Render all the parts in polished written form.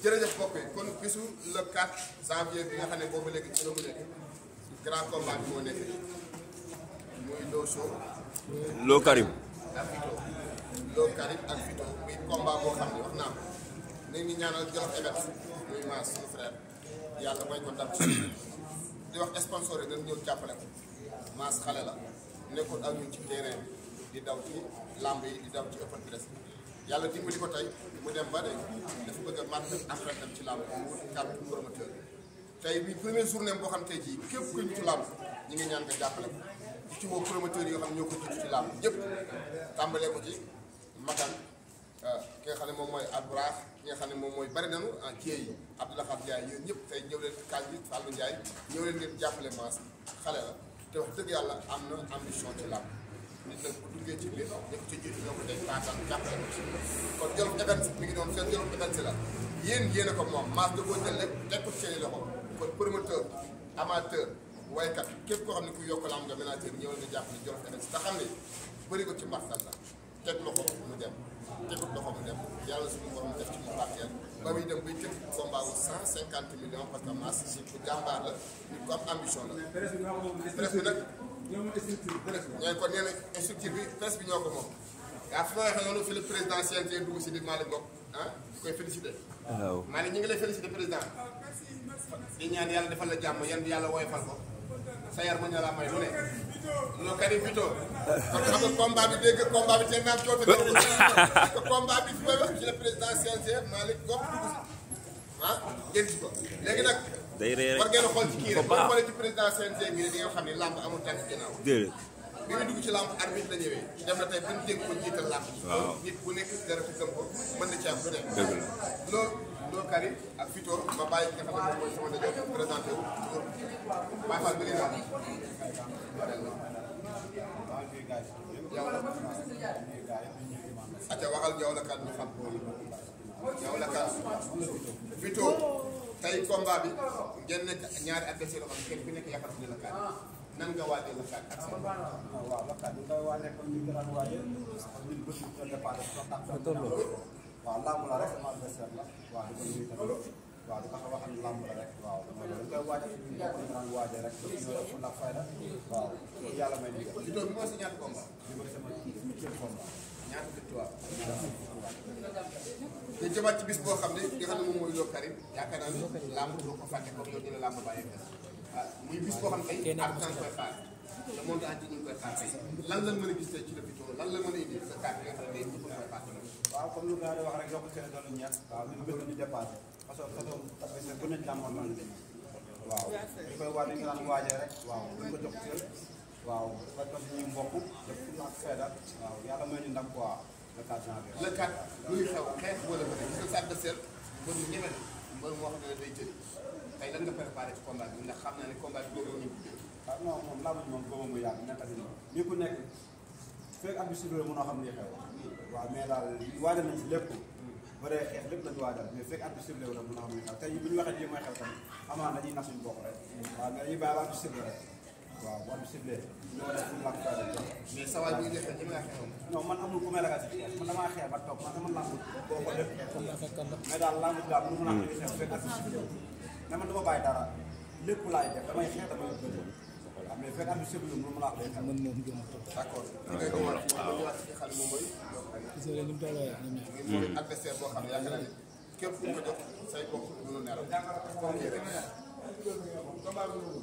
jërëjëf mbokk yi kon bisu le 4 janvier bi nga xam ne boobu léegi ci la mu nekk grand combat bi moo nekk muy Lo Show. Lo Karim. ak Vito Lo Karim ak Vito muy combat boo xam ne wax naa ko nañ ñu ñaanal Jolof Events muy Mass suñu frère yàlla may ko ndam di wax sponsor yi dañ ñëw jàppale ko Mass xale la nekkul ak ñun ci terrain bi di daw ci lamb yi di daw ci open press yàlla dimbali ko tey mu dem ba de dafa bëgg a marqué empreinte ci lamb mu wut carte promoteur tey bi première journée boo xam tey jii képp ku ñu ci lamb ñi ngi ñaan nga jàppale ko ci woo promoteur yi nga xam ñoo ko jiitu ci lamb ñëpp tàmbalee ko ci Makan ki nga xam ne moom mooy Alburax ki nga xam ne moom mooy bari nanu en kii yi Abdoulaye Ndiaye yéen ñëpp tey ñëw leen kaaj bi Fallou Ndiaye ñëw leen ngeen jàppale Mass xale la te wax dëgg yàlla am na ambition ci lamb nit nag bu duggee ci biir ñëpp ci jiitu ñoo ko tey taataan jàppale ko ci kon Jolof Events mi ngi doon seen Jolof Events la yéen a ko moom Mass da koo jël rek teg ko seen i loxo kon promoteur amateur waykat képp koo xam ne ku yokk lamb nga ménager ñëwal nga jàppale Jolof Events te xam ne bëri ko ci mbartal la teg loxo mu dem tegut loxo mu dem yàlla suñu borom def ci mu barkeel ba muy dem bay tëgg combat wu 150 millions parce que Mass si ku jàmbaar la nit ku am ambition la presse bi nag ñooy kon nee na structure bi presse bi ñoo ko moom yaa fi ma waxee noonu fi le président CNG dugg si di Malick Ngom di koy félicité waaw maa ne ñu ngi lay félicité président di ñaan yàlla defal la jàmm yan bi yàlla woyofal ko sa yar mën na laa may lu ne Lo Karim Vito kon xam nga combat bi dégg combat bi teel naa am coono parce que combat bi fi may wax ci le président CNG Malick Ngom dugg si ngeen gis ko léegi nag day rey rek war ngeen a xool ci kii rek boo xoolee ci président CNG bi di nga xam ne làmb amul tànk ginnaaw déedéet. bi ñu dugg ci làmb arbitre la ñëwee dem na tey ba ñu dégg ko jiital làmb waaw nit bu nekk dara te gëm ko mën na ci am lu ne dëgg la. Lo Karim ak Vito ma bàyyi ki nga xam ne moom mooy sama ndaje présenté wu Baye Fall bi ngeen wax yow la acca waxal yow la kan ñu xam yow la kan Vito tey combat bi ngeen nekk ñaari adversaire yoo xam ne kenn ku nekk yaakaar ne la kan nan nga waajee la kan ak seen waaw la kan ñu koy waajee comme ñu ko daan waajee ak ñun bés bu déparé waaw lamb la rek sama adversaire la waaw di ko nuyu tamit waaw di ko wax ak lamb la rek waaw dañ koy waajal ñu ko daan waajee rek ñoo la fayda waaw yàlla may ñu Vito bi mooy sa ñaata combat di ko sama huitième combat ñaata victoire te jëmaat ci bis boo xam ne nga xam ne moom mooy Lo Karim yaakaar naa ne lamb doo ko fàtte comme yow dina lamb bàyyi muy bis boo xam tey ak temps koy xaar le monde entier ñu ngi koy xaar tey lan lan mën a gis tey ci le Vito lan la mën a indi sa carte nga xam ne ñëpp koy fàtte waaw comme lu gars yi wax rek yokk seen doolu ñeent waaw ñu bés ñu dépassé parce que façon bu nañ jàmmoon man waaw ñu koy waaj ñu daan waajee rek waaw ñu ko jox cër waaw faj ko suñuy mbokk def fu ak feeda waaw yàlla may ñu ndam quoi le 4 janvier le 4 luy xew xeex wala bëri gis nga sa adversaire mbër mu ñeme mbër moo xam ne day jëli tey lan nga préparé ci combat bi ndax xam naa ne combat bi boobu ñu guddee ah non moom laa moom boobu mu yàgg nekk si ñi ku nekk fekk at bi sudré mënoo xam ni xew waaw mais daal waajal nañ si lépp bëree xeex lépp lañu waajal mais fekk at bi sudré wu rek mënoo xam ni xew tey bu ñu waxee lii mooy xew tamit amaan dañuy nax suñu bopp rek waaw mais dañuy bàyyi ba at bi sudré rek waaw bu at bi sudré ñu ko def suñu làmb fay rek mais sa waay bi ñu defee ñi nga xeexoon non man amul ku may ragal si xeex man damaa xeex ba toog man sama làmb boo ko def mais daal làmb daal mënu mën a xeex fekk at bi sudré wu mais man dama bàyyi dara lépp laay def damay xeex damay bëri waaw mais fekk at bi sudré wu mënu ma la wax day xeex d'accord ñëwaat ci xale moom mooy mooy adversaire boo xam ne yaakaar naa ne képp ku ko jox say bokk mënu nelaw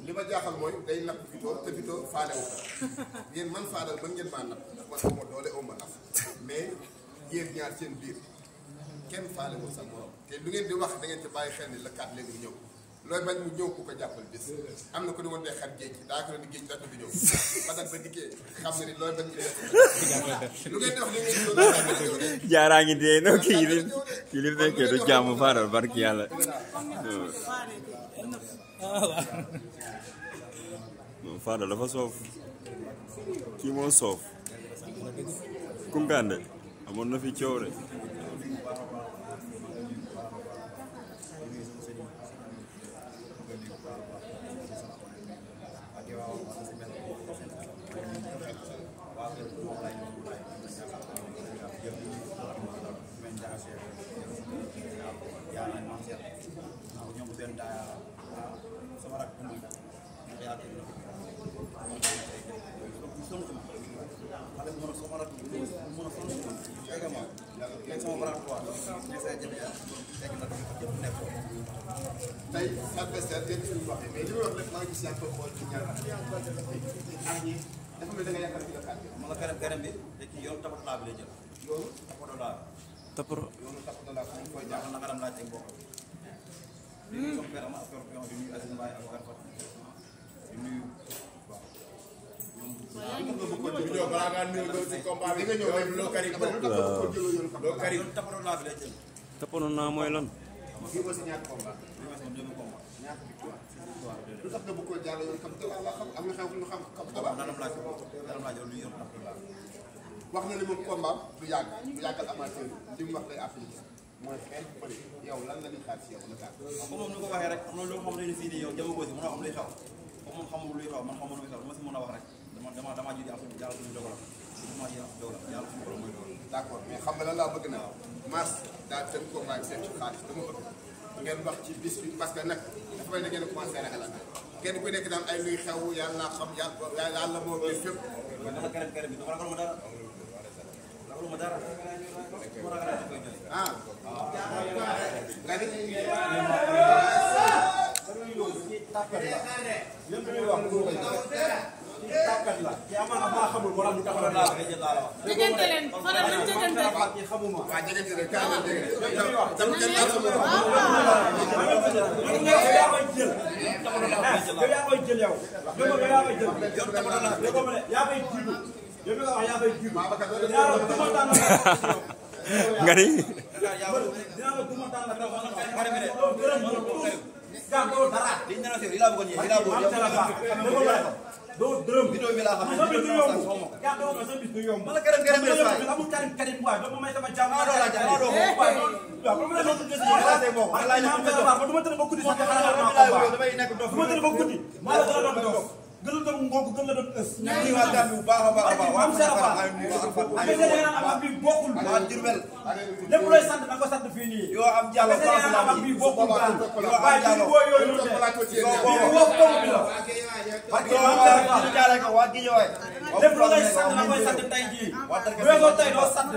li ma jaaxal mooy day napp Vito te Vito faale wu yéen man faadal ba ngeen maa napp ndax man xawma doole oma naf mais yéen ñaar seen biir kenn faale wu sa morom te lu ngeen di wax da ngeen ci bàyyi xel ni la kat léegi mu ñëw looy bañ mu ñëw ku ko jàppal bis am na ko ni woon dee xar géej daa ko ne di géej daa ko di ñëw ba tax ba dikkee xam nga ni looy bañ mu def lu ngeen di wax li ngeen doon jaaraa ngi dee no kii li nekkee du jàmm faral barki yàlla. non Fadal dafa soof kii moo soof Koungheul amoon na fi coow de. mën a sonn également nekk sama bras droit nekk say jafe-jafe nekk na yëpp nekk ko. tey adversaire dégg nga suñu waxee mais li ma wax rek maa ngi gis yaa ngi koy xool ci ñaar ak ñi dafa mel da nga yaakaar ci la kàddu ma nga garam bi te kii yoonu tapatulaa bi lay jël. yoonu tapatulaa. yoonu tapatulaa fu ñu koy jaaxal jaaxal na nga dem laaj teg bokk. di nuyu sama père ma affaire bi di nuyu Aziz Mbaye ak Garfat di nuyu waaw. ñoom balaa ngaa nuyoo ci combat bi nga ñëw rek loo kari loo kari yoonu tapatulaa bi lay jël. tappoon naa mooy lan. kii mooy si ñaata combat li ma sama demi combat. ñaata victoire lu tax nga bëgg koo jàll yoon kam dalaa la xam am na xew ñu xam kam dalaa nanam laaj lu yoonu tapatulaa. wax na ni moom combat du yàggal amateur li mu wax lay appliqué mooy xeex bëri yow lan la ñuy xaar si yow la kaar comme moom ni ko waxee rek am na loo xam ne fii nii yow jama goosi mën a xam luy xew comme moom xamul luy xew man xamul luy xew ma si mën a wax rek dama ji di am yàlla suñu dogalam dama ji am dogalam yàlla suñu borom mooy dogal. d'accord mais xam nga lan laa bëgg na mars daa tënk combat ak seen ci xaalis dama bëgg ngeen wax ci bis bi parce que nag dafa mel ne ngeen commencé ragal kenn ku nekk daan ay luy xew yàlla naa xam yàlla moo koy fépp mais dafa kerem bi dafa ragaluma dara ragaluma dara ma ragal da koy joxe. ah nga ni tàkkat la ci amal na maa xamul moo tax ñu taxawal laa ngay jël laa la wax. jegante leen faral nañ jegante. ci xamuma. waa jegante rek kaay leen jegante tam kenn laa xamul yaa koy jël. yow yaa koy jël yow. yow yaa koy jël. yow tamit la yow comme yaa koy jiitu. yow mi nga wax yaa koy jiitu. yaa la duma tànn nga ni. dinaa la duma tànn ak yow gaa doo dara. liñ ne la seetlu li laa bëggoon yéen li laa bëggoon yow doo dërëm. vidéo bi laa xam ne gaa doo ma sa bis du yomb. mala gërëm gërëm bi saa yi amul karim karim waay doo ma may sama jàmm. doo la jàmm doo ko waay waaw comme la doon gis nii laa tey bokk. man laay nekk ma du ma tëdd ba guddi sax damay nekk dof. du ma tëdd ba guddi. maa la gën a doon dof. gën la doon ngooku gën la doon ës. ñu waa Gambie bu baax a baax a baax. am sera am bi bokkul. waa Diourbel. lépp looy sant na nga ko sant fii nii. yoo am jàll am bi bokkul baax. yoo am jàll yooyu lépp lu ngay sant na koy sant tey jii. doo tey doo sant.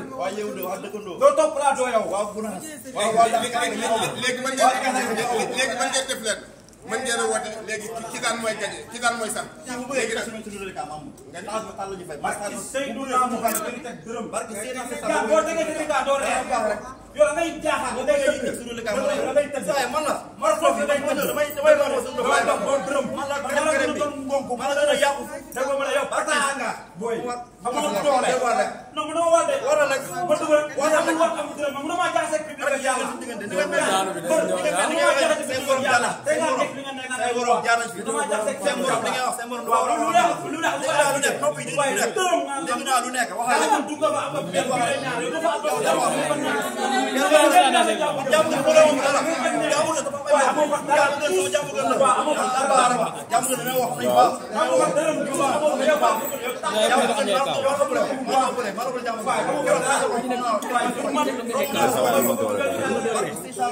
doo topp laa doo yow. léegi mën ngeen def leen mën ngeen a woote léegi ki daan mooy gañe ki daan mooy sant. léegi nag barki Seydou Naamu Faye dañuy teg dërëm. barki Seydou Naamu boo tegee dërëm kaa doo rek yow da ngay jaaxal da ngay teg da ngay man la man foofu da ngay teg damay dox boo dërëm man la gën a doon ngonku man la gën a yàqu da ko mën a yow partage nga booy xam nga doole non mu dama war de war rek ba dugal war am war am dërëm mu dama jaxase ak bi rek yàlla say borom jaar nañ fi dama jaxase ak borom da ngay wax say borom waaw lu nekk noppi dégg naa lu nekk waxal du nga ba am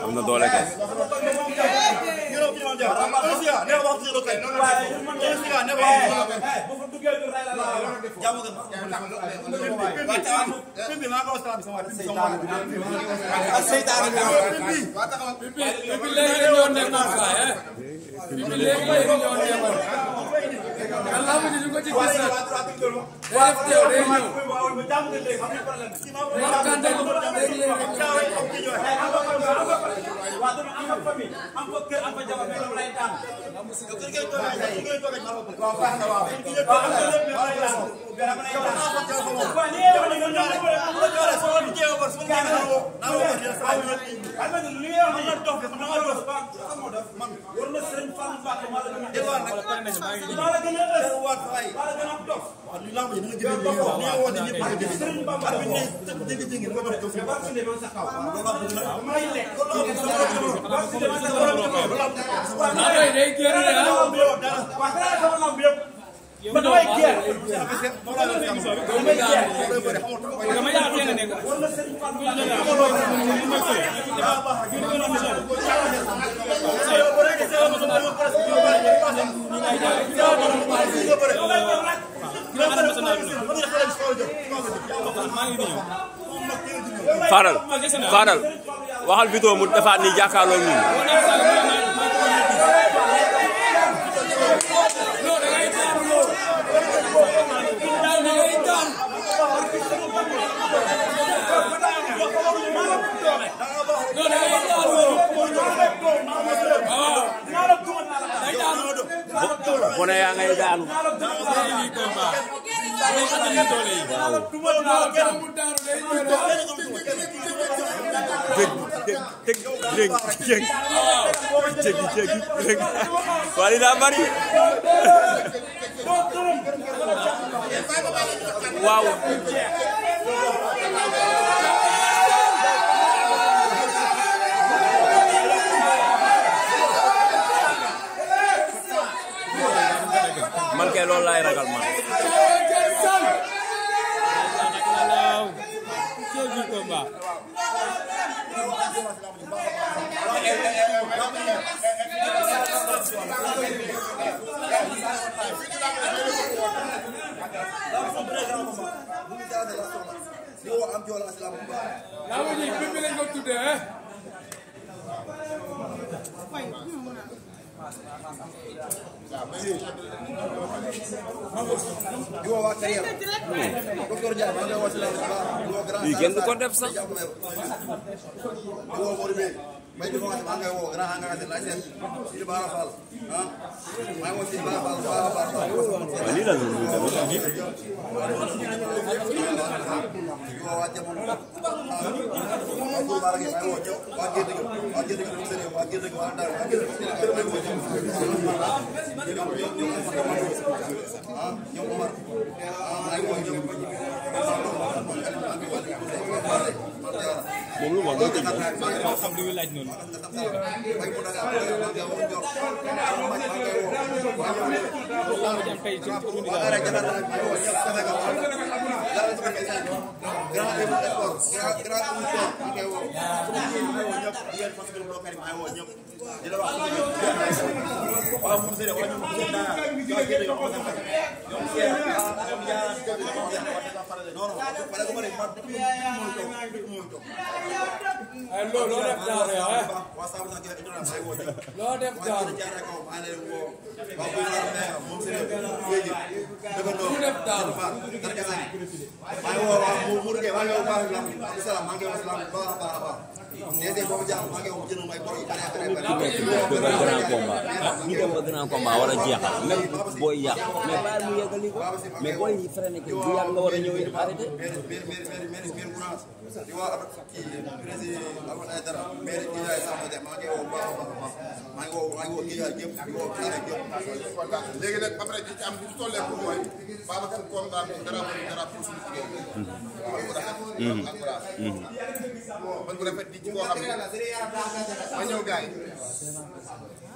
am na doole kay. Fadal waxal Vito mu defaat ni jàkkaarloo ñun. Bone yaa ngay daanu. Wali daa bari. Waaw. Man kay loolu laay ragal man. Lii kenn du ko def sax. Lii la moom lu ma doon dégg xam li laaj noonu loo def daal yow loo def daal ñu dem ba grand combat war a jeexal même booy yàq mais bàyyi mu yeggali ko mais booy yi freiné ko bu yàgg nga war a ñëw it arrêté léegi nag après ci am bu tollee ko mooy Babacar kontaan dara pour suñu jigéen man bu rafet di ci koo xam ne ma ñëw gars yi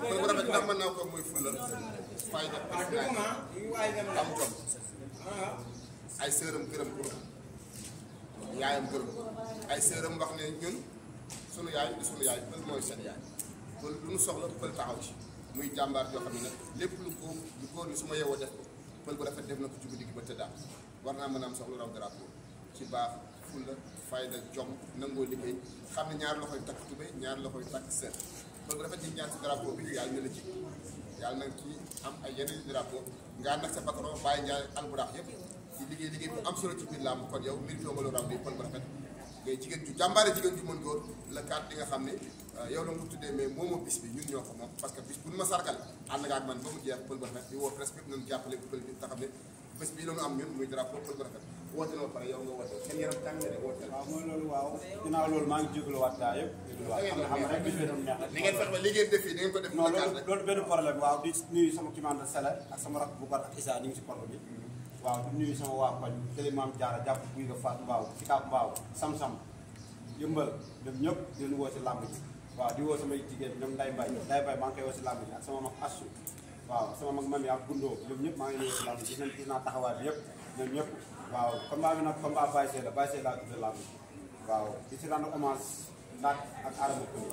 man bu rafet ndax mën naa ko muy fulla fayda am jom ay sëram gërëm ko yaayam gërëm ay sëram wax ne ñun sunu yaay di sunu yaay pël mooy seen yaay pël lu nu soxla pël taxaw ci muy jàmbaar yoo xam ne nag lépp lu góor ni su ma yeewoo def ko pël bu rafet def na ko ci guddi gi ba tëddaat war naa mën a am soxla raw drapeau ci baax fulla fayda jom nangoo liggéey xam ne ñaar loxoy takk tubéy ñaar loxoy takk sër pël bu rafet di ñaan ci drapeau bi yàlla na la ci yàlla na ci am ay yeneen drapeau nga ànd ak sa patron bàyyi njaay alburax yëpp ci liggéey bu am solo ci biir làmb kon yow mbir nga lu raw bi pël bu rafet ngay jigéen ju jàmbaare jigéen ju mën góor la kaat di nga xam ne yow la mu tuddee mais moomoo bis bi ñun ñoo ko moom parce que bis bu ñu ma sargal ànd nga ak man ba mu jeex pël bu rafet di woo presque yëpp nañu jàppale pël bi te xam ne bés bii la ñu am ñun muy drapeau pël bu rafet woote na ba pare yow nga woote seen yaram tàng na de woote waaw mooy loolu waaw ginnaaw loolu maa ngi jégalu waat gaa yëpp xam rek bis bi doon neex ni ngeen fex ba li ngeen def fii da ngeen ko def non loolu benn problème waaw di nuyu sama commande Sele ak sama rak bu bar ak Issa ñu ngi si porte bi waaw di nuyu sama waa koñ Télé Maam Jaara jàpp buy nga Fatou Mbaaw si Kaap Mbaaw Sam-Sam yëmbal ñoom ñëpp di leen woo si làmb ji waaw di woo samay jigéen ñoom Nday Mbaye maa ngi koy woo si làmb ji ak sama mag Assu waaw sama mag mami ak Gundoo ñoom ñëpp maa ngi leen woo si làmb ji gis naa taxawaay bi yëpp ñoom ñëpp waaw combat bi nag combat Baye Seye laa tuddee làmb ji waaw di si rendre hommage ndax ak Adama Kouli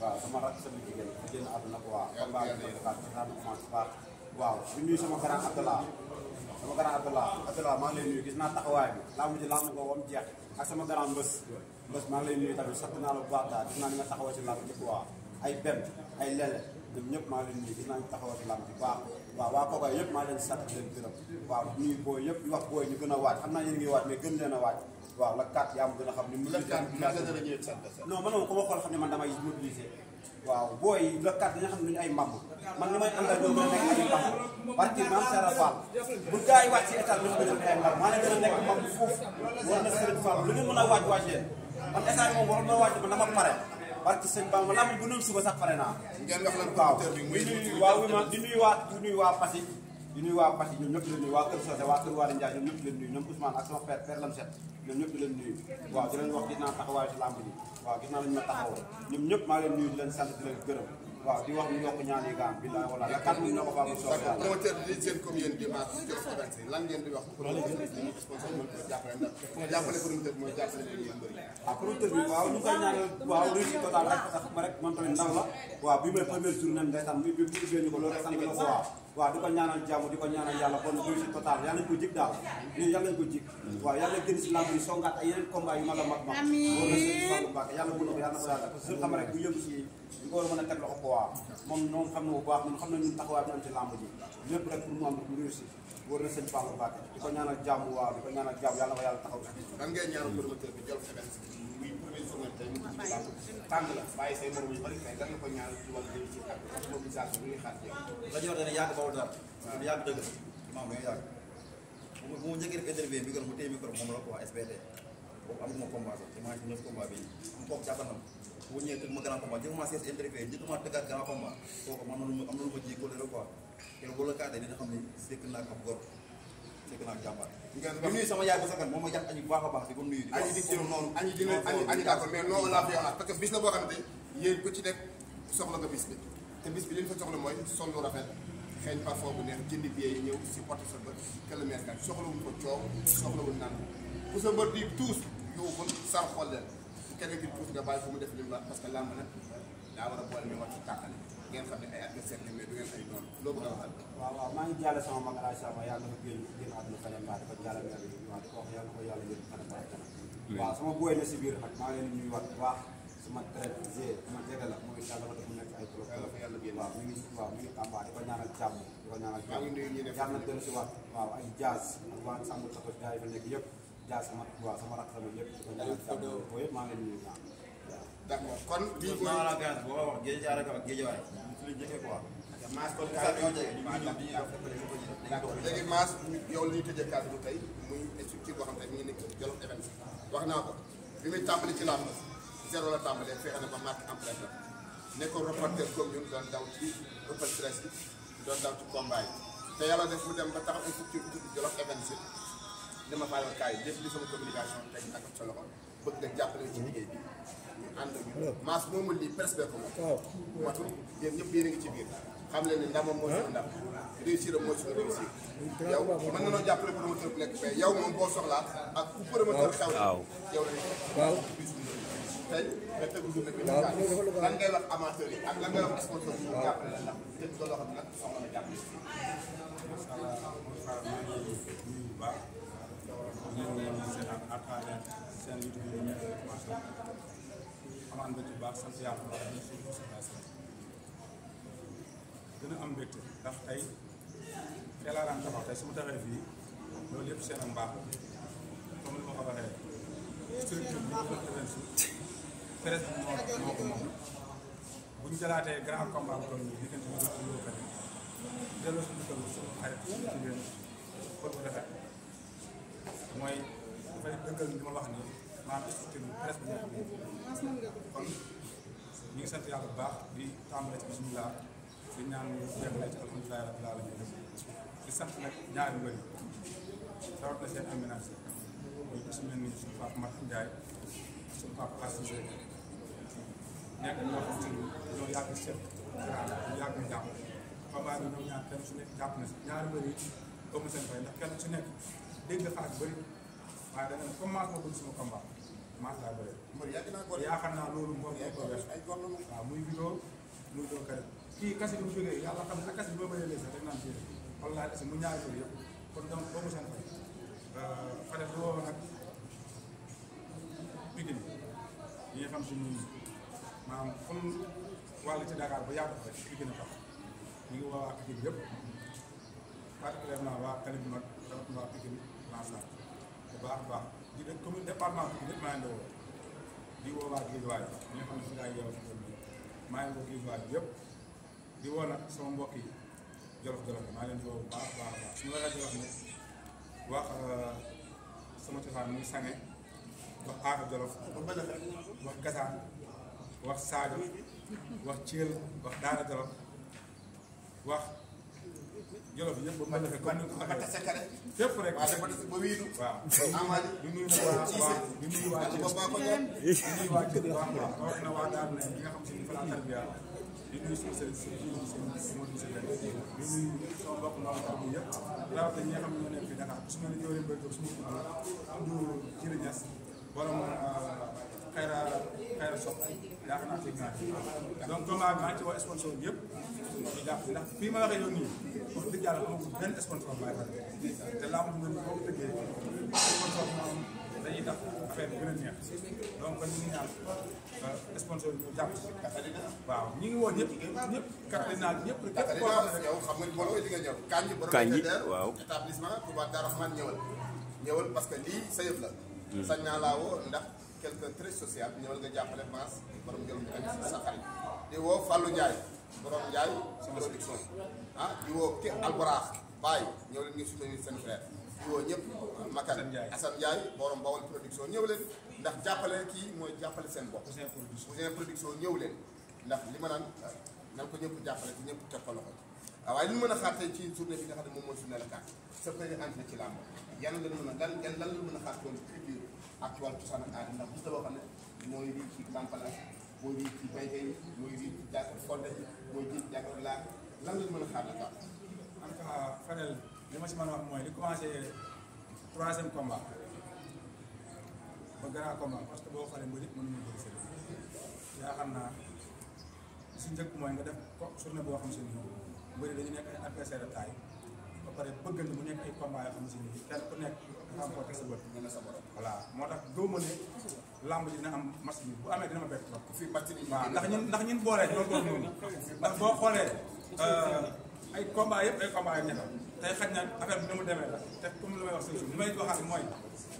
waaw sama rak sama jigéen di génn àdduna ko waaw combat bi di rendre hommage bu baax waaw di nuyu sama grand Abdallah sama grand Abdallah maa ngi lay nuyu gis naa taxawaay bi lamb ji lamb ko wam jeex ak sama grand mbës maa ngi lay nuyu tamit sant naa la bu baax daal gis naa ni nga taxawoo si lamb ji quoi ay benn ay lele ñoom ñëpp maa ngi leen nuyu gis naa ñu taxawoo si lamb ji baax waaw waa Kokoy yëpp maa leen sant leen gërëm waaw nuyu booy yëpp di wax booy ñu gën a waaj xam naa yéen ngi waaj mais gën leen a waaj waaw la 4 yaa ma gën a xam ni mu non man moom ku ma xool xam ne man damay mobiliser waaw booy le 4 dañu xam ne duñu ay mbamb man li may àndal ñoom gën a nekk ay mbamb parce que maam Sera Fall bu gars yi wàcc ci état ñoom gën a nekk ay mbamb maa leen gën a nekk mbamb foofu war na Serigne Fall lu ñu mën a waaj leen man état moom war na waaj man dama pare parce que sëñ Bamba lamb bu noonu suba sax pare naa ngeen wax lan waaw promoteur bi muy di nuyu waa Passy di nuyu waa Passy ñoom ñëpp di leen nuyu waa Kër Socé waa Kër Waly Ndiaye ñoom ñëpp di leen nuyu ñoom Ousmane ak sama père Lamset ñoom ñëpp di leen nuyu waaw di leen wax gis naa taxawaay si lamb ji waaw gis naa lañu ma taxawoo ñoom ñëpp maa leen nuyu di leen sant di leen gërëm waaw di wax ñu yokk ñaan yi gaam billahi wala la kat ñu ko fa bu soobee yàlla promoteur bi seen comme yéen di maak Jolof Events yi lan ngeen di wax pour ñu sponsor mën ko jàppale ndax jàppale promoteur bi mooy jàppale leen yéen bëri waaw promoteur bi waaw ñu koy ñaanal waaw réussite totale rek sax ma rek man tamit ndaw la waaw bi may première journée ndeysaan bi mu ubbee ñu ko loolu rek sant na ko waaw di ko ñaanal jàmm di ko ñaanal yàlla bon réussite totale yàlla nañ ko jig daal ñun yàlla nañ ko jig waaw yàlla gën si lamb yi songaat ay yeneen combat yu mag a mag mag yàlla mën na ko yàlla na ko yàlla parce que xam rek bu yëngu si ñu ko war a mën a teg loxo ko waaw moom xam na bu baax ñun xam na ñun taxawaay bi am ci lamb ji lépp rek pour mu am bu réussite wóor na sëñ Fallou Mbacke di ko ñaanal jàmm waaw di ko ñaanal jàmm yàlla na ko yàlla taxaw lan ngay ñaanal promoteur bi Jolof Events muy premier journée tey mu ci lamb tàng la bàyyi say morom yu bëri tey lan la ko ñaanal ci wàllu réussite ak mobilisation bi ñuy xaar ci yow la ñu wax ne yàgg bawul dara waaw yàgg dëgg maam dañuy yàgg bu mu njëkkee def interview bi mu téye micro moom la ko wax SBT boobu amuma combat sax maa ngi ci 9 combat bi am kooku jàppal na bu ñëwee tëgg ma grand combat njëkk ma seet interview njëkk ma tëggaat grand combat kooku man am na lu ma ji ko la quoi te bu la kaatee dina xam ne sekk naa ko gor sekk naa ko jàmbaar di nuyu sama yaay bu sakan moom ma jàpp añu bu baax a baax di ko nuyu añi di jëm noonu añi dina añi d'accord mais non la violence parce que bis la boo xam ne yéen ku ci nekk soxla nga bis bi te bis bi li ñu fa soxla mooy sol lu rafet xeeñ parfum bu neex jëndi billet yi ñëw si porte sa bët këla meerkat soxlawul ko coow soxlawul naan bu sa bët di tuus yuuxul sar xool leen bu keneen di tuus nga bàyyi fu mu def li mu la parce que làmb nag daa war a boole mi war ci tàqale ngeen xam ne ay adversaire mais du ngeen ay noonu loo bëgg a waxal waaw maa ngi jàlle sama mag alaaj sama yàlla na ko génn àdduna feneen baa di ko jàlle mer bi waaw di ko wax yàlla na ko yàlla yëpp xana baax kanam waaw sama booy na si biir nag maa ngi leen nuyu waat bu baax sama traite g sama jege la mooy yàlla dafa def mu nekk ay trop waaw mi ngi Tamba di ko ñaanal jàmm di ko ñaanal jàmm yàlla na dellu si waat waaw ay jazz ak waa sàmm tatos gars yi fa nekk yëpp jazz sama waaw sama rakk sama yëpp di ko ñaanal jàmm boo yëpp maa ngi leen nuyu waaw d'accord kon lii mooy la gaz boo wax géej jaar ak géej waay ci li jëkkee quoi maas kon ñoo jege ñu d'accord léegi maas yow la ñuy tëjee kàddu bi tey muy structure boo xam ne mi ngi nekk Jolof Events wax naa ko bi muy tàmbali ci làmb zéro la tàmbalee fexe na ba marque empreinte nekkoon reporter comme ñun doon daw ci open press yi doon daw ci combat yi te yàlla def mu dem ba taxaw ay structure bi tudd Jolof Events yi dama faa yor kaay lépp li sama communication tey ak sa loxo bëgg nga jàppale ci liggéey bi ñu ànd ak ñu maas moomul lii presse bee ko moom matul yéen ñëpp yéen a ngi ci biir xam leen ni ndamam moo suñu ndam réussir am moo suñu réussir yow mën na noo jàppale promoteur bu nekk mais yow moom boo soxlaa ak ku promoteur xew yow la waaw tey nga tëgg journée bi lan ngay wax amateur yi ak lan ngay wax sponsor yi jàppale la ndax tëgg ko loo xam ne nag soxla na jàppale macha allah maa ngi nuyu bu baax ñu seen à travers seen YouTube yi ñu macha allah amaan mbégte bu baax sant yàlla bu baax ñu suñu consultation gën a am mbégte ndax tey teel a daan taxaw tey su ma taxee fii loolu yëpp seen am mbaax comme li ma ko waxee structure bi ñu ko events presse bi moo ko moom bu ñu jëlaatee grand combat bu toll nii diggante bi ak Lo Karim delloo suñu kër suñu xarit suñu jigéen pour bu defee mooy dafay dëggal li ma wax ni maanaam structure bi presse bi moo ko moom kon ñu ngi sant yàlla bu baax di tàmbale ci bismillah di ñaan ñu jeexale ci alhamdulilah rabbil alamin di sant nag ñaari mbër yi rawat na seen aménagé muy su mel ni suñu papa Martin Ndiaye suñu papa Assise nekk ñoo xam ne ñoo yàgg seet ñu yàgg jàpp combat bi ñoom ñaar kenn su nekk jàpp na si ñaari mbër yi ëmm seen fay ndax kenn su nekk dégg nga xaaj bëri waaye da nga ne comme maas moo bëgg sama combat maas laa bëri yaakaar naa loolu moo ko wees waaw muy vidéo muy doo kare kii kasi bi mu jógee yàlla xam ne ak kasi bi ma bëree léegi sax rek naan téere wallaahi asi mu ñaari bëri yëpp kon donc boobu seen fay Fadel di woo nag Pikine yi nga xam si ñun maanaam comme wàll ci Dakar ba yàgg rek Pikine tax ñu ngi woo waa Pikine yëpp particulièrement waa Tali bu mag rawatina waa Pikine Lansar bu baax a baax di de commune département Pikine yëpp maa ngi woo di woo waa Guédiawaye ñi nga xam ne fi laay yeewu si maa ngi woo Guédiawaye yëpp di woo nag sama mbokk yi Jolof maa leen di woo bu baax a baax a baax su ma la Jolof nag wax sama cosaan muy Sange wax Aaka Jolof wax Gasaan wax Saajo wax Thiel wax Daara Jolof wax Jolof yëpp ba mu defee comme ni nga ko waxee fépp rek waaw di nuyu waa Thiel wax na waa Daara ne ñi nga xam si ni fa la tarbiya di nuyu suñu sëriñ si di nuyu sama mbokk noonu bi yëpp rawatina ñi nga xam ne ñoo nekk fii Dakar su ma la jëwee mbéy mi su ma ko Abdou Thierry Niass borom xayra sopp yaakaar naa ci gàncax donc combat bi maa ngi ci woo sponsor yëpp ñu jàpp ndax fii ma waxee yow nii wax dëgg yàlla amagul benn sponsor bàyyi fa te laa ma mën boo ko tëggee sponsor moom dañuy tax affaire bi gën a neex donc ñu ngi ñaan sponsor yi ñu jàpp ci waaw ñu ngi woon ñëpp cardinal ñëpp rek képp koo xam ne yow xam nga boo di nga ñëw Kandji waaw établissement Touba Darou Rahmane ñëwal parce que lii sa yëf la sañ naa laa woo ndax quelqu'un très social ñëwal nga jàppale Mass borom Jolof bi ak sa xarit di woo Fallou Ndiaye borom Ndiaye production di woo ki Alburax Baye ñëw leen ngi soutenir seen frère di woo ñëpp Makan Assane Ndiaye borom Bawol production ñëw leen ndax jàppale kii mooy jàppale seen bopp Ouzin production ñëw leen ndax li ma naan nan ko ñëpp jàppale te ñëpp teg ko loxo waaye li ñu mën a xaar tey ci journée bi nga xam ne moom mooy journée la carte sa première entrée ci làmb yan la mën a lan la mën a xaar ci wàllu culture ak ci wàllu cosaan ak aada ndax gis nga boo xam ne mooy lii ci Lampalaas mooy lii ci baykat yi mooy lii ci jàkkaar fonde yi mooy lii ci jàkkaar laa lan la mën a xaar la carte. en tout cas Fadel li ma si mën a wax mooy li commencé 3e combat ba grand combat parce que boo xoolee mbir it mënuñu jël seen yaakaar naa si njëkk mooy nga def journée boo xam si ni mbëri dañu nekk ay adversaire de taille ba pare bëggante mu nekk ay combat yoo xam si ni kenn ku nekk dafa am koo teg sa bët ñu ne sa borom. voilà moo tax gëw ma ne lamb ji dina am match bi bu amee dina ma bett trop. fii match bi waaw ndax ñun boolee ñoo toll noonu ndax boo xoolee ay combat yëpp ay combat yu ñaxam tey xaj na affaire bi ni mu demee la te comme li may wax solution li may waxaat mooy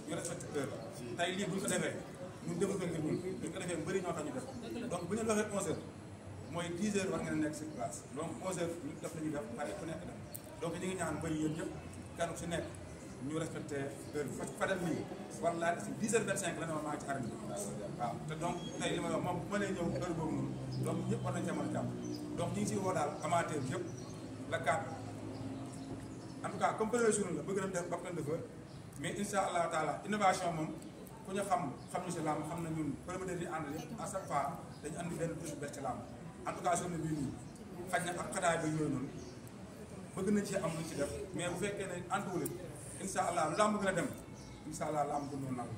ñu respecté heure tey lii bu ñu ko defee ñun defu ko ngir ñun bu ñu ko defee mbëri ñoo tax ñu def donc bu ñu waxee 11h mooy 10h war ngeen nekk sur place donc 11h ñu def la ñuy def pare ku nekk dem donc ñu ngi ñaan mbëri yéen ñëpp kenn ku si nekk ñu respecté heure bi Fadel nii wallaahi si 10h25 la ne ma maa ngi ci arène bi waaw te donc tey li may wax moom bu ma nee ñëw heure boobu noonu donc ñëpp war nañ cee mën a jàpp donc ñu ngi siy woo daal amateur yëpp la 4 en tout cas comme première journée la bëgg nañ def bakkan de feu mais incha allah taala innovation moom ku ñu xam ñu si làmb xam na ñun promoteur yi ànd yëpp à chaque fois dañu andi benn touche bees ci làmb en tout cas journée bii nii xaj na ak xataay ba yooyu noonu bëgg nañ ci am luñ ci def mais bu fekkee ne antuwul incha allah lu làmb gën a dem incha allah làmb gën noonu nangu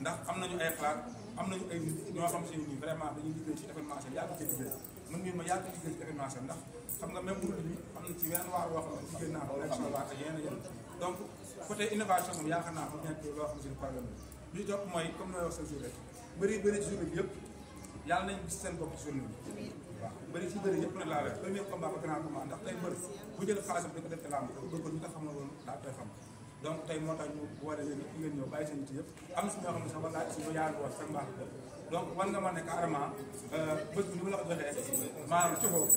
ndax am nañu ay xalaat am nañu ay nit ñoo xam si nii vraiment dañuy liggéey ci événementiel yàgg ci liggéey mën ngeen ma yàgg liggéey ci événementiel ndax xam nga même murid bi am na ci weneen waar boo xam ne liggéey naa ko émission waar ak yeneen yeneen donc côté innovation moom yaakaar naa mu nekk loo xam ne problème la li topp mooy comme nooy wax sa journée bëri ci journée bi yëpp yàlla nañ gis seen bopp ci journée bi waaw bëri ci bëri yëpp nag laa def premier combat ba grand combat ndax tey mbëri bu jël xaalisam di ko def ci làmb ko bëgg ñu nga xam ne woon daa koy xam donc tey moo tax ñu boole leen ngeen ñëw bàyyi seen nit yëpp am na si ñoo xam ne sax wala suñu yaatu woon sax mbaax donc war nga mën ne carrément bés bi ni ma la ko joxee maanaam cofoo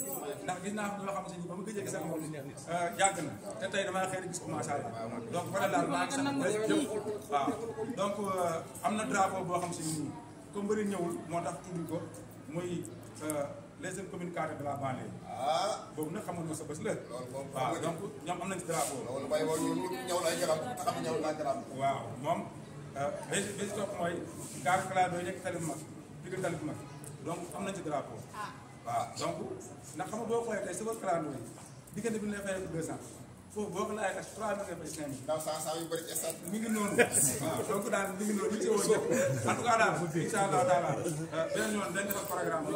ndax gis naa ñoo xam ne ni ba ma gëjee gis ak moom yàgg na te tey damaa xëy na gis commencé donc wala daal maa ngi sant yëpp waaw donc am na drapeau boo xam si nii comme bëri ñëwul moo tax tudd ko muy les jeunes communicateurs de la banlieue. boobu nag xamoon na sa bés la. waaw donc ñoom am nañ ci drapeau. loolu bay boo ñu ñëw lay garam te xam ñëw laa garam. waaw moom bés bi si topp mooy gaar clando yi nekk tali bu mag digg tali bu mag donc am nañ ci drapeau. waaw donc ndax xam nga boo xoolee tey sa clando yi diggante bi ñu lay fayee ko 200 foofu boo ko laajee ak 3 nga fay 5 ndaw saa yu bëri ci stade mi ngi noonu waaw donc daal mi ngi noonu ñu ci woon ñëpp en tout cas daal incha allah taala beneen yoon dañ defar programme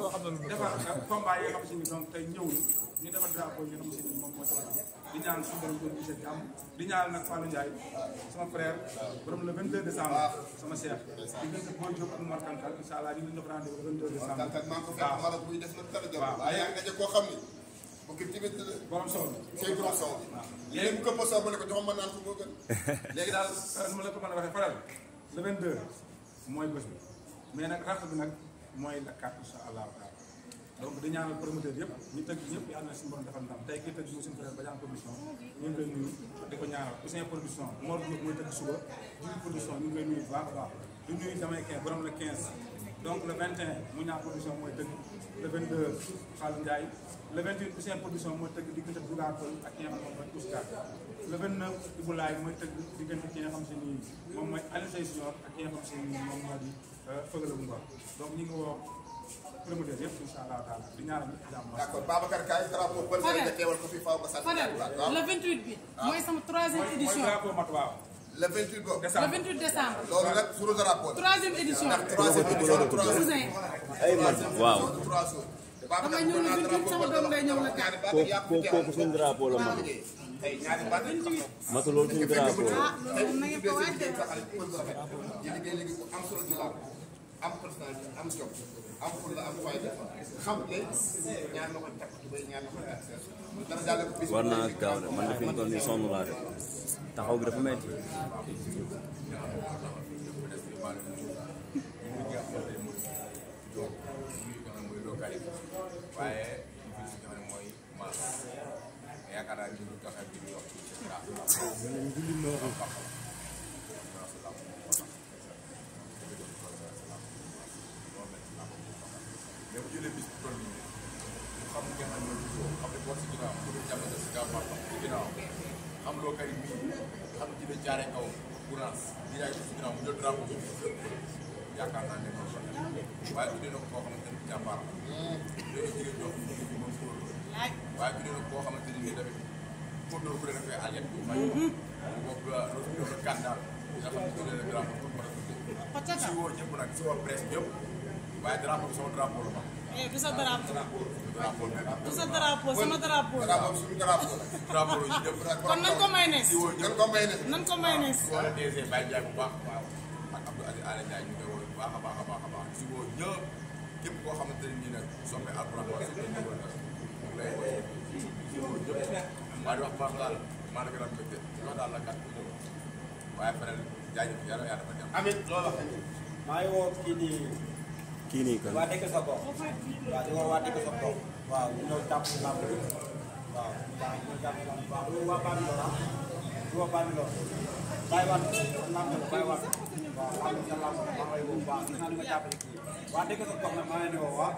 bi defar combat yi nga xam si ni donc tey ñëwul ñu defar drapeau yi nga xam si ni moom moo ci war di ñaan suñu borom ko gisee jàmm di ñaan nag Fallou Ndiaye sama frère borom le 22 décembre sama cheikh di gën a Boy Diop ak Mor Kankal incha allah ñu ngi jox rendez-vous le 22 décembre maa ngi ko fekk Maroc buy def na dara jot waaye yaa ngi daje koo xam ni bu kii tamit borom solo say borom sow léegi ko po sow ba ne ko joxam ma naan ko moo gën léegi daal nu ma la ko mën a waxee faral le 22 mooy bés bi mais nag rax bi nag mooy la 4 incha allah taala donc di ñaanal promoteur yëpp ñu tëgg ñëpp yàlla na suñu borom defal ndam tey kii tëgg mu suñu frère Badiane production ñu ngi koy nuyu di ko ñaanal Ousseyn production Mor Diop mooy tëgg suba Diouf production ñu ngi koy nuyu bu baax a baax di nuyu damay 15 borom le 15 donc le 21 mu ñaar production mooy tëgg le 22 Fallou Ndiaye le 28 Ousseyn production mooy tëgg diggante Dougartol ak ki nga xam ne mooy Ouscar le 29 Iboulaye mooy tëgg diggante ki nga xam si nii moom mooy Aliou Seye Junior ak ki nga xam si nii moom moo di Fëgala bu Ngor donc ñu ngi woo promoteur yëpp incha allah taala di ñaanal ñëpp jàmm. d'accord Babacar Kaye drapeau bëri nga teewal ko fi faaw ba sant le 28 bi. mooy sama 3e édition mooy drapeau mat waaw. le 28 boobu. le 28 décembre. loolu nag suñu drapeau la. 3e édition. ndax 3e édition 3e. ay man waaw. dama ñëw le 28 sama doom day ñëw la kat. kooku suñu drapeau la man. matul loolu suñu drapeau la. ah loolu na ngeen ko waajal. léegi ku am solo ci làmb am personnalité am jom am fulla am fayda xam ne ñaar la ko takk ci bay ñaar la ko takk dara jàll ko bis war naa gaaw de man de fi mu toll nii sonn laa de taxaw bi dafa metti waaye li si nga xam ne mooy maas yaakaar naa ni ñu joxe bi ñu wax ci mais bu jëlee bis bu toll nii mu xam ngeen xam ne xam ne boo si ginnaaw mu ngi jàppale si gàmm ci ginnaaw xam loo kari mii xam ci ne jaaree kaw Gounass di yaay si ginnaaw mu jël drapeau bi yaakaar naa ne moom la waaye tuddee na ko koo xamante ni jàmbaar la léegi jigéen ñoo xam ne ñu mën kóor waaye tuddee na ko koo xamante ni nii tamit kóor ku leen fay alliette bi may boobu loolu la candidat nga xam ne tuddee na drapeau pour mën a tuddee si woo ñëpp nag si woo presse ñëpp waaye drapeau bi sama drapeau la ma du sa drapeau. drapeau même du sa drapeau sama drapeau. drapeau suñu drapeau drapeau yi ñëpp kon nañ ko may nees. si woo ñëpp ko may ne nañ ko may nees. si woo DG Baye Ndiaye bu baax waaw ak Abdou Aziz Ala Ndiaye ñu koy woo bu baax a baax a baax a baax si woo ñëpp képp koo xamante ne nii nag soppe alxuraan wala si ñëw nag mu lay woo si woo ñëpp waaye di wax baax daal maa ngi gën a mbégte wax daal la kat bu ñëw waaye feneen jaajëf yàlla yàlla dafa dem amit loolu wax maa ngi woo kii nii kan waa dëkk sa gox waaw di woo waa dëkk sa gox waaw ñu ñëw jàpp lamb bi waaw ñu jàpp lamb bi waaw du waa Bambilor ah du waa Bambilor bàyyi waat lamb la bàyyi waat waaw lamb sa lamb maa ngi lay woo bu baax gis naa ni nga jàppale kii waa dëkk sa gox nag maa ngi leen di woo waa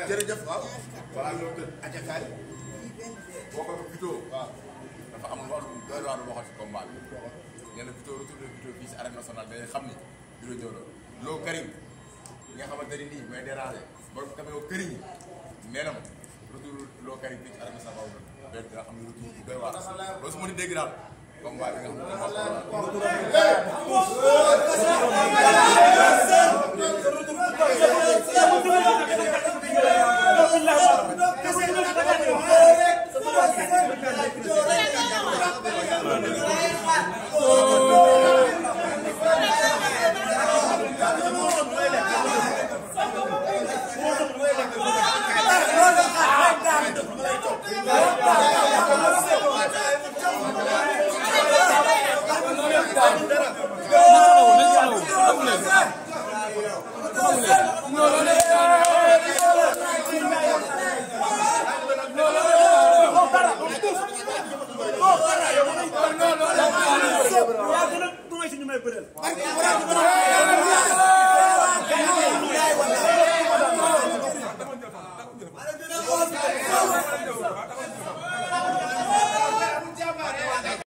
jërëjëf waaw voilà loolu tëdd ajakaay boo ko Vito waaw dafa am lu doy waar lu waxoon si combat bi nee na Vito retour de Vito fii si arène nationale day xam ni Vito ñëw la loo Karim nga xamante ni nii may déranger borom caméo këriñ nee na ma retour loo Karim fii si arène nationale boobu dina xam ne retour bu doy waar loolu su ma di dégg daal combat bi nga xam ne